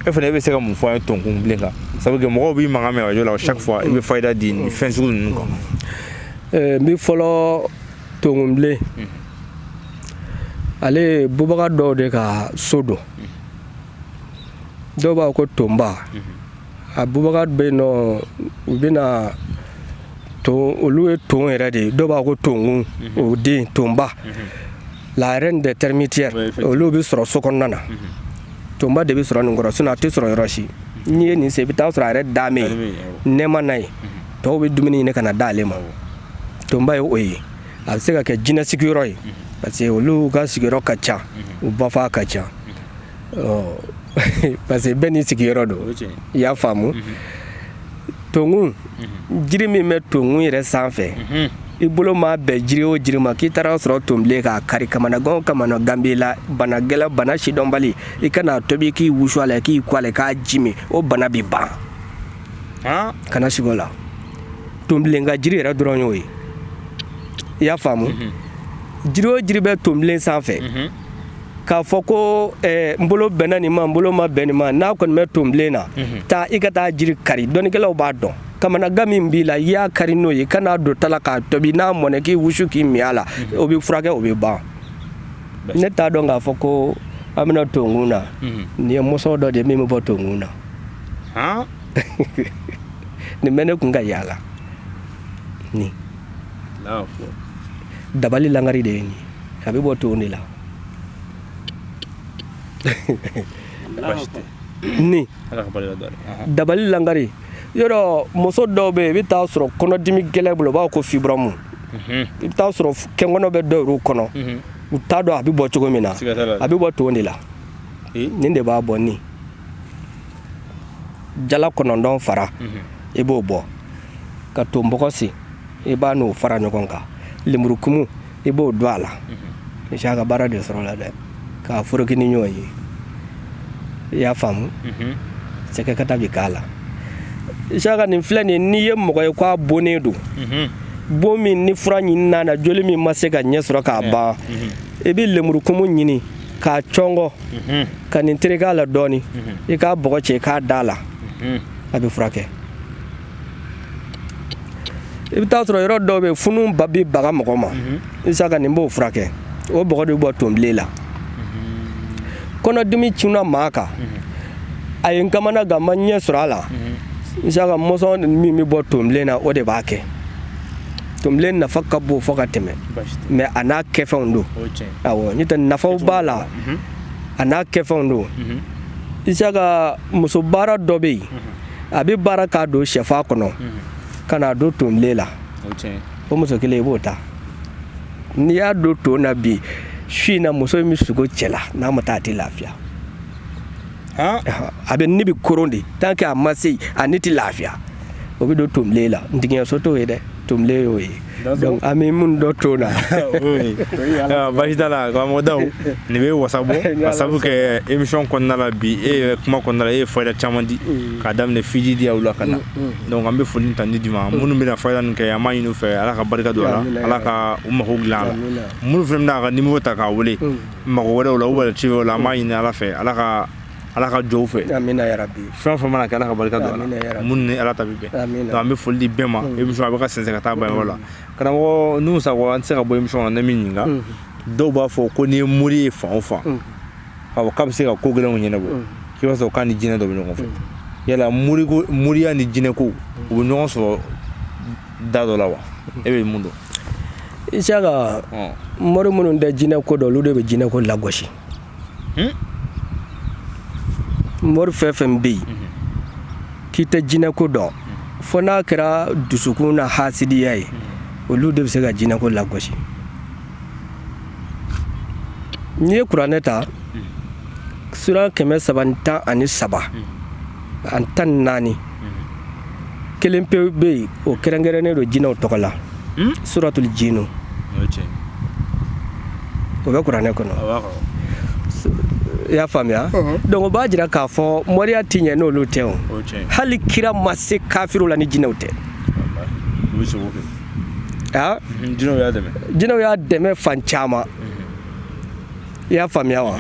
e fana e bɛ se ka mun fɔ an ye tɔnkunbilen kan? Sabu que mɔgɔw b'i mankan mɛn radio la, chaque fois i bɛ fayida di nin fɛn sugu ninnu kan. N bɛ fɔlɔ tɔnkunbilen, ale ye bubaga dɔw de ka so don. Dɔw b'a fɔ ko tonba, a bubaga bɛ yen nɔ, u bɛna ton, olu ye ton yɛrɛ de ye. Dɔw b'a fɔ ko tonkun, o den tonba, la reine des termitières, olu bɛ sɔrɔ so kɔnɔna na. Tonba de bɛ sɔrɔ nin kɔrɔ, sinon a tɛ sɔrɔ yɔrɔ si. N'i ye nin sen, i bɛ taa sɔrɔ a yɛrɛ dalen yen, nɛɛma n'a ye, tɔw bɛ dumuni ɲini ka na d'ale ma. Tonba ye o ye. A bɛ se ka kɛ jinɛ sigiyɔrɔ ye, parce que olu ka sigiyɔrɔ ka ca, u bafa ka ca, parce que bɛɛ n'i sigiyɔrɔ don. I y'a faamu? Tonkun, jiri min bɛ tonkun yɛrɛ sanfɛ, i bolo ma bɛn jiri o jiri ma, k'i taara sɔrɔ tonbilen k'a kari, kamanagan o kamanagan b'i la, bana gɛlɛn, bana sidɔnbali, i kana tobi k'i wusu a la, k'i ko a la, k'a ji min, o bana bɛ ban. Kana sigi o la. Tonbilen ka jiri yɛrɛ dɔrɔn y'o ye. I y'a faamu? Jiri o jiri bɛ tonbilen sanfɛ, k'a fɔ ko n bolo bɛnna nin ma, n bolo ma bɛn nin ma, n'a kɔni bɛ tonbilen na, taa i ka taa jiri kari. Dɔnnikɛlaw b'a dɔn kamanagan min b'i la, i y'a kari n'o ye, kan'a don ta la k'a tobi, n'a mɔnɛ k'i wusu k'i min a la, o bɛ furakɛ, o bɛ ban. Ne t'a dɔn k'a fɔ ko an bɛna tonkun na. Nin ye mɔsɔn dɔ de ye min bɛ bɔ tonkun na. Nin bɛ ne kun ka yaala. Nin dabali langari de ye nin, a bɛ bɔ ton de la. Ni dabali langari, Yɔrɔ muso dɔw bɛ yen, i bɛ taa sɔrɔ kɔnɔdimi gɛlɛn bolo, u b'a fɔ ko fibrome. I bɛ taa sɔrɔ kɛnkɔnɔ bɛ dɔw yɛrɛ kɔnɔ, u t'a dɔn a bɛ bɔ cogo min na. A bɛ bɔ ton de la. Nin de b'a bɔ, ni jala 9 fara, i b'o bɔ ka tonbɔgɔ sen, i b'a n'o fara ɲɔgɔn kan, lemurukumu i b'o don a la. Isaka, baara de sɔrɔ la dɛ, k'a foroki ni ɲɔgɔn ye. I y'a faamu? Sɛgɛ kata bi k'a la. Isaka, nin filɛ nin, n'i ye mɔgɔ ye k'a bonnen don, bon min ni fura ɲinina na, joli min ma se ka ɲɛ sɔrɔ k'a ban, i bɛ lemurukumu ɲini k'a cɔngɔ ka nin tereke a la dɔɔni, i k'a bɔgɔ cɛ, i k'a da la, a bɛ furakɛ. I bɛ taa sɔrɔ yɔrɔ dɔw bɛ funu ba bi baga mɔgɔ ma. Isaka, nin b'o furakɛ. O bɔgɔ de bɛ bɔ tonbilen la. Kɔnɔdimi cunna maa kan, a ye n kamana gan, ma ɲɛ sɔrɔ a la. Isaka, mɔsɔn min bɛ bɔ tonbilen na, o de b'a kɛ. Tonbilen nafa ka bon fo ka tɛmɛ, mais a n'a kɛfɛnw don. Awɔ, n'o tɛ nafaw b'a la, a n'a kɛfɛnw don. Isaka, muso baara dɔ bɛ yen, a bɛ baara k'a don sɛfa kɔnɔ ka n'a don tonbilen la. O muso kelen, i b'o ta, n'i y'a don ton na bi su in na, muso in bɛ sugo cɛ la, n'a ma taa, a tɛ lafiya. A bɛ ni bɛ koron de, tant que a ma se, a ni tɛ lafiya. O bɛ don tonbilen la. Ntigiɲɛso t'o ye dɛ, tonbilen y'o ye. Donc an bɛ mun dɔn ton na. Baasi t'a la, karamɔgɔ Dawu, nin bɛ wasa bɔ ka sabu kɛ émission kɔnɔna la bi. E yɛrɛ kuma kɔnɔna la, e ye fayida caman di k'a daminɛ fiji di aw la ka na. Donc an bɛ foli ni tanuni d'i ma. Minnu bɛna fayida nin kɛ, an b'a ɲini u fɛ, Ala ka barika don a la, Ala ka u mago dilan a la. Minnu fana bɛna a ka numéro ta k'a wele mago wɛrɛw la ou ci wɛrɛw la, an b'a ɲini Ala fɛ, Ala ka jɔ u fɛ. Amina yarabi. Fɛn o fɛn mana kɛ, Ala ka barika don a la, minnu ni Ala ta bɛ bɛn. Donc an bɛ foli di bɛɛ ma. Émission a bɛ ka sɛnsɛn ka taa ban yɔrɔ la. Karamɔgɔ Nuhu Sakɔ, an tɛ se ka bɔ émission kɔnɔ ne min ɲininka. Dɔw b'a fɔ ko n'i ye mori ye fan o fan, awɔ, k'a bɛ se ka ko gɛlɛnw ɲɛnabɔ, k'i b'a sɔrɔ k'a ni jinɛ dɔ bɛ ɲɔgɔn fɛ. Yala moriko, moriya ni jinɛko, u bɛ ɲɔgɔn sɔrɔ da dɔ la wa? E bɛ mun dɔn? Isaka, mori minnu tɛ jinɛ ko dɔn, olu de bɛ jinɛ ko lagosi. Mori fɛn fɛn bɛ yen k'i tɛ jinɛ ko dɔn, fo n'a kɛra dusukun na hasidiya ye, olu de bɛ se ka jinɛ ko lagosi. N'i ye kuranɛ ta, suran 313 ani 14, kelen pe bɛ yen, o kɛrɛnkɛrɛnnen don jinɛw tɔgɔ la, suratul jinu. O bɛ kuranɛ kɔnɔ. I y'a faamuya? Donc o b'a jira k'a fɔ moriya ti ɲɛ n'olu tɛ. O hali kira ma se kafiriw la ni jinɛw tɛ. Jinɛw y'a dɛmɛ fan caman. I y'a faamuya wa?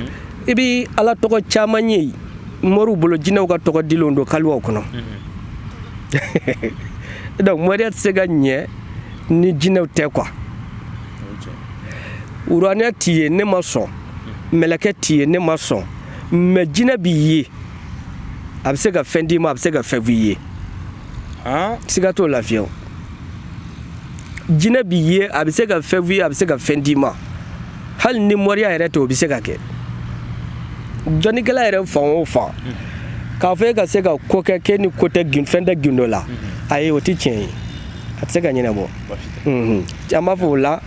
I bɛ Ala tɔgɔ caman ye moriw bolo, jinɛw ka tɔgɔ dilenw don kaliwaw kɔnɔ. Donc moriya tɛ se ka ɲɛ ni jinɛw tɛ quoi. Uranɛ t'i ye, ne ma sɔn. Mɛlɛkɛ t'i ye, ne ma sɔn. Mais jinɛ b'i ye, a bɛ se ka fɛn d'i ma, a bɛ se ka fɛn f'i ye, siga t'o la fiyewu. Jinɛ b'i ye, a bɛ se ka fɛn f'i ye, a bɛ se ka fɛn d'i ma. Hali ni moriya yɛrɛ tɛ, o bɛ se ka kɛ. Dɔnnikɛla yɛrɛ fan o fan k'a fɔ e ka se ka ko kɛ k'e ni ko tɛ, fɛn tɛ gindo la, ayi, o tɛ tiɲɛ ye, a tɛ se ka ɲɛnabɔ. An b'a fɔ o la,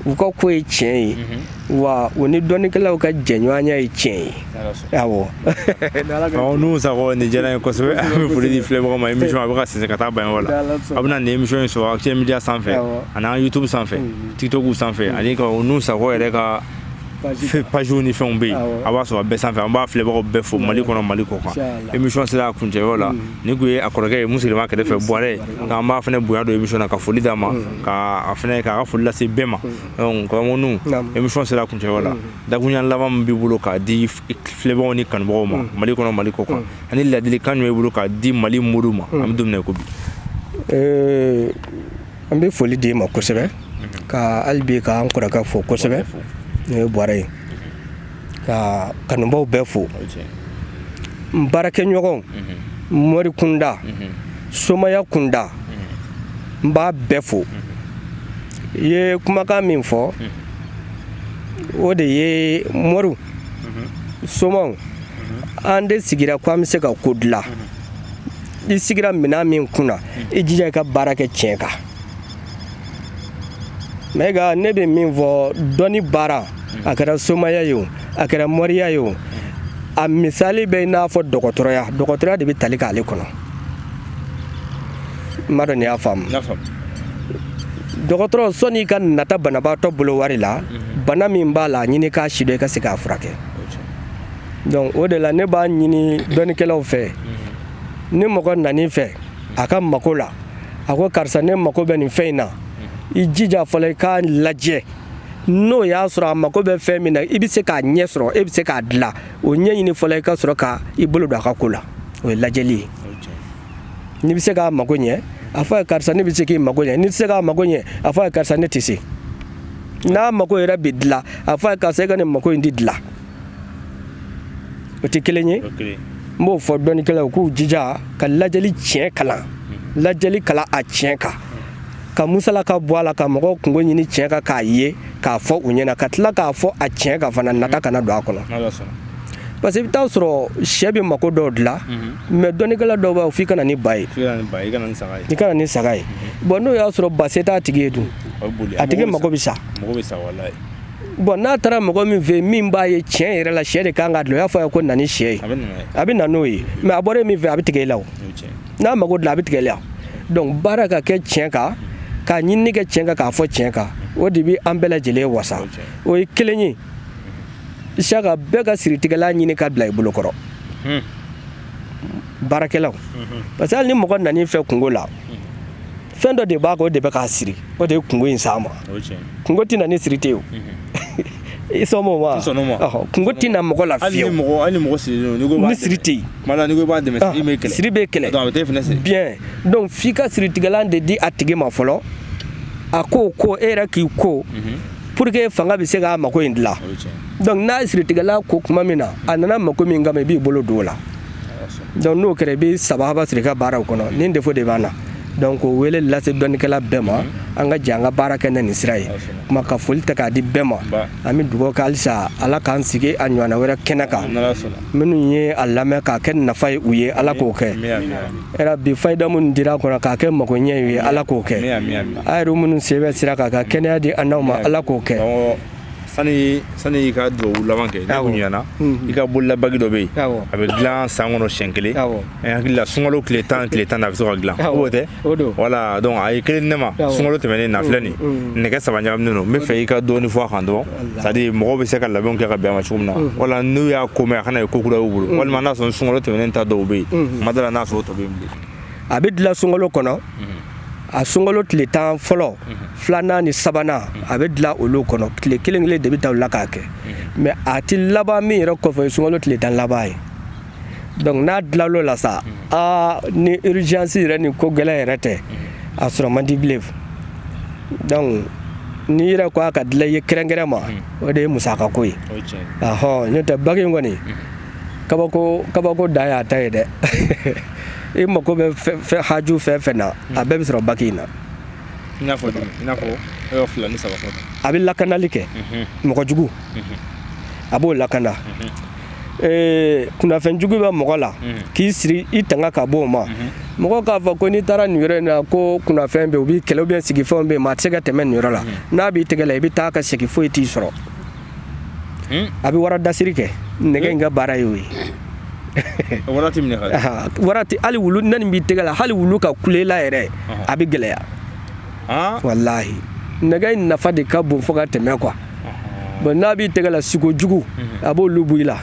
u ka ko ye tiɲɛ ye wa, u ni dɔnnikɛlaw ka jɛɲɔgɔnya ye tiɲɛ ye, awɔ. Nuhu Sakɔ, nin diyara n ye kosɛbɛ. An bɛ foli di filɛbagaw ma. Émission a bɛ ka sɛnsɛn ka taa banyɔrɔ la. A bɛna nin émission in sɔrɔ Actuel Media sanfɛ, ani an YouTube sanfɛ, TikTok sanfɛ, ani ka Nuhu Sakɔ yɛrɛ ka page ni fɛnw bɛ yen, a b'a sɔrɔ a bɛɛ sanfɛ. An b'a filɛbagaw bɛɛ fo, Mali kɔnɔ, Mali kɔ kan. Émission sera a kuncɛyɔrɔ la. Nin kun ye a kɔrɔkɛ ye mun sigilen b'a kɛrɛfɛ, Buwarɛ. Nka an b'a fana bonya don émission na ka foli d'a ma, ka a fana k'a ka foli lase bɛɛ ma. Donc karamɔgɔ Nuhu, émission sera a kuncɛyɔrɔ la. Dakuruɲa laban min b'i bolo k'a di filɛbagaw ni kanubagaw ma, Mali kɔnɔ, Mali kɔ kan, ani ladilikan jumɛn b'i bolo k'a di Mali moriw ma, an bɛ don min na i ko bi? An bɛ foli d'i ma kosɛbɛ, ka hali bi k'an kɔrɔkɛ fo kosɛbɛ, n'o ye Buwarɛ ye, ka kanubaw bɛɛ fo, n baarakɛɲɔgɔnw, mori kunda, somaya kunda, n b'a bɛɛ fo. I ye kumakan min fɔ, o de ye moriw, somaw, an de sigira ko an bɛ se ka ko dilan. I sigira minɛn min kunna, i jija i ka baara kɛ tiɲɛ kan. Mais nka ne bɛ min fɔ, dɔnni baara, a kɛra somaya ye o, a kɛra moriya ye o, a misali bɛ i n'a fɔ dɔgɔtɔrɔya. Dɔgɔtɔrɔya de bɛ tali k'ale kɔnɔ. N m'a dɔn n'i y'a faamu. Dɔgɔtɔrɔ, sɔnni i ka nata banabaatɔ bolo wari la, bana min b'a la, a ɲini k'a sidɔn, i ka se k'a furakɛ. Donc o de la ne b'a ɲini dɔnnikɛlaw fɛ, ni mɔgɔ nan'i fɛ a ka mako la, a ko karisa, ne mako bɛ nin fɛn in na, i jija fɔlɔ i k'a lajɛ n'o y'a sɔrɔ a mako bɛ fɛn min na, i bɛ se k'a ɲɛ sɔrɔ, e bɛ se k'a dilan. O ɲɛɲini fɔlɔ, i ka sɔrɔ ka i bolo don a ka ko la. O ye lajɛli ye. N'i bɛ se k'a mako ɲɛ, a fɔ a ye karisa, ne bɛ se k'i mako ɲɛ. N'i tɛ se k'a mako ɲɛ, a fɔ a ye karisa, ne tɛ se. N'a mako yɛrɛ bɛ dilan, a fɔ a ye karisa, e ka nin mako in tɛ dilan. O tɛ kelen ye. N b'o fɔ dɔnnikɛlaw k'u jija ka lajɛli tiɲɛ kalan, lajɛli kalan a tiɲɛ kan, ka musala ka bɔ a la, ka mɔgɔw kungo ɲini tiɲɛ kan, k'a ye k'a fɔ u ɲɛna, ka tila k'a fɔ a tiɲɛ kan fana, nata kana don a kɔnɔ. Parce que i bɛ taa sɔrɔ sɛ bɛ mako dɔw dilan, mais dɔnnikɛla dɔw b'a fɔ f'i ka na ni ba ye, i ka na ni saga ye. Bon, n'o y'a sɔrɔ ba se t'a tigi ye dun, a tigi mako bɛ sa. Bon, n'a taara mɔgɔ min fɛ yen min b'a ye tiɲɛ yɛrɛ la sɛ de kan ka dilan, o y'a fɔ a ye ko na ni sɛ ye, a bɛ na n'o ye. Mais a bɔra min fɛ, a bɛ tigɛ i la o. N'a mako dilan, a bɛ tigɛ i la. Donc baara ka kɛ tiɲɛ kan, ka ɲinini kɛ tiɲɛ kan, k'a fɔ tiɲɛ kan, o de bɛ an bɛɛ lajɛlen wasa. O ye kelen ye. Saka, bɛɛ ka siritigɛla ɲini ka bila i bolo kɔrɔ, baarakɛlaw. Parce que hali ni mɔgɔ nan'i fɛ kungo la, fɛn dɔ de b'a kan, o de bɛ k'a siri, o de ye kungo in s'a ma. Kungo tɛ na ni siri tɛ o. I sɔn ma? Kungo tɛ na mɔgɔ la fiyewu ni siri tɛ yen. Siri bɛ kɛlɛ bien. Donc f'i ka siritigɛlan de di a tigi ma fɔlɔ, a ko ko e yɛrɛ k'i ko pour que fanga bɛ se k'a mako in dilan. Donc n'a ye siritigɛla ko tuma min na, a nana mako min kama, i b'i bolo don o la. Donc n'o kɛra, i bɛ sababa siri i ka baaraw kɔnɔ. Nin défaut de b'an na. Donc o wele lase dɔnnikɛla bɛɛ ma, an ka jɛ an ka baara kɛ ni nin sira ye. Kuma ka foli ta k'a di bɛɛ ma. An bɛ dugawu kɛ halisa, Ala k'an sigi a ɲɔgɔnna wɛrɛ kɛnɛ kan. Minnu ye a lamɛn k'a kɛ nafa ye u ye, Ala k'o kɛ. Bi fayida minnu dira a kɔnɔ k'a kɛ makoɲɛ ye, Ala k'o kɛ. A yɛrɛ minnu sen bɛ sira kan ka kɛnɛya di an n'aw ma, Ala k'o kɛ. Sani i ka dugawu laban kɛ, ne kun ɲɛna, i ka bololabagi dɔ bɛ yen, a bɛ dilan san kɔnɔ siɲɛ kelen. N hakili la, sunkalo tile 10, tile 10 a bɛ se ka dilan, o tɛ? Voilà. Donc a ye kelen di ne ma sunkalo tɛmɛnen na, filɛ nin nɛgɛ saba ɲagaminen don. N bɛ fɛ i ka dɔɔni fɔ a kan dɔrɔn, c'est à dire mɔgɔw bɛ se ka labɛnw kɛ ka bɛn a ma cogo min na, wala n'u y'a ko mɛn, a kana ye ko kura y'u bolo, walima n'a sɔrɔ sunkalo tɛmɛnen ta dɔw bɛ yen, ma da la n'a sɔrɔ o tɔ bɛ yen bilen. A bɛ dilan sunkalo kɔnɔ. A sunkalo tile 10 fɔlɔ, filanan ni sabanan, a bɛ dilan olu kɔnɔ. Tile kelen kelen de bɛ taa o la k'a kɛ, mais a ti laban min yɛrɛ kɔfɛ, o ye sunkalo tile 10 laban ye. Donc n'a dilal'o la sa, aa, ni urgence yɛrɛ ni ko gɛlɛn yɛrɛ tɛ, a sɔrɔ man di bilen. Donc n'i yɛrɛ ko a ka dilan i ye kɛrɛnkɛrɛn ma, o de ye musaka ko ye. Ahɔn, n'o tɛ, bague in kɔni, kabako kabako dan y'a ta ye dɛ. I mako bɛ fɛn haju fɛn fɛn na, a bɛɛ bɛ sɔrɔ bague in na. I n'a fɔ jumɛn? I n'a fɔ e fila ni saba fɔ. A bɛ lakanali kɛ, mɔgɔ jugu a b'o lakana, kunnafɛn jugu bɛ mɔgɔ la k'i siri i tanga ka bɔ o ma. Mɔgɔ k'a fɔ ko n'i taara nin yɔrɔ in na ko kunnafɛn bɛ yen, u b'i kɛlɛ, ou bien sigifɛnw bɛ yen, maa tɛ se ka tɛmɛ nin yɔrɔ la. N'a b'i tɛgɛ la, i bɛ taa ka segin, foyi t'i sɔrɔ. A bɛ wara dasiri kɛ. Nɛgɛ in ka baara ye o ye. Wara tɛ minɛ ka Wara tɛ, hali wulu ne nin b'i tɛgɛ la, hali wulu ka kule la yɛrɛ, a bɛ gɛlɛya. Walahi, nɛgɛ in nafa de ka bon fo ka tɛmɛ quoi. Bon, n'a b'i tɛgɛ la, siko jugu a b'olu bɔ i la.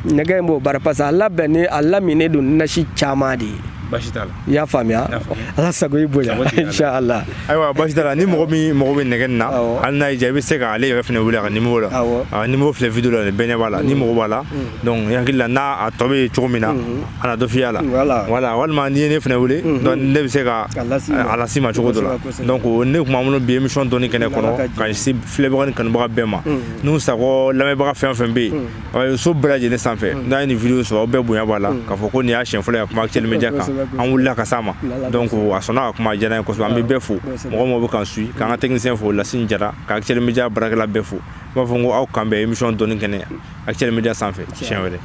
Nɛgɛ in b'o baara parce que a labɛnnen, a laminen don nasi caman de ye. Baasi t'a la. I y'a faamuya? Ala sago i bonya, inshallah. Ayiwa, baasi t'a la. Ni mɔgɔ min mago bɛ nɛgɛ nin na, hali n'a y'i diya, i bɛ se k'ale yɛrɛ fana wele a ka numéro la. A numéro filɛ vidéo la, nin bɛɛ ɲɛ b'a la. Ni mago b'a la, donc n hakili la, n'a a tɔ bɛ cogo min na, a na dɔ f'i la. Voilà. Walima n'i ye ne fana wele, donc ne bɛ se ka a las'i ma cogo dɔ la. Donc ne tun b'an bolo bi émission dɔnni kɛnɛ kɔnɔ, ka se filɛbaga ni kanubaga bɛɛ ma, n'u sakɔ lamɛnbaga fɛn o fɛn bɛ yen so bɛɛ lajɛlen sanfɛ, n'a ye nin vidéo sɔrɔ, aw bɛɛ bonya b'a la k'a fɔ ko nin y'a siɲɛ fɔlɔ ye a kuma Actuel Media kan. An wulila ka s'a ma, donc a sɔnna ka kuma, a diyara n ye kosɛbɛ. An bɛ bɛɛ fo, mɔgɔ mɔgɔ bɛ k'an suit, k'an ka technicien fo, Lasine Jara, ka Actuel Media baarakɛla bɛɛ fo. N b'a fɔ n ko aw kan bɛn émission dɔnni kɛnɛ Actuel Media sanfɛ siɲɛ wɛrɛ.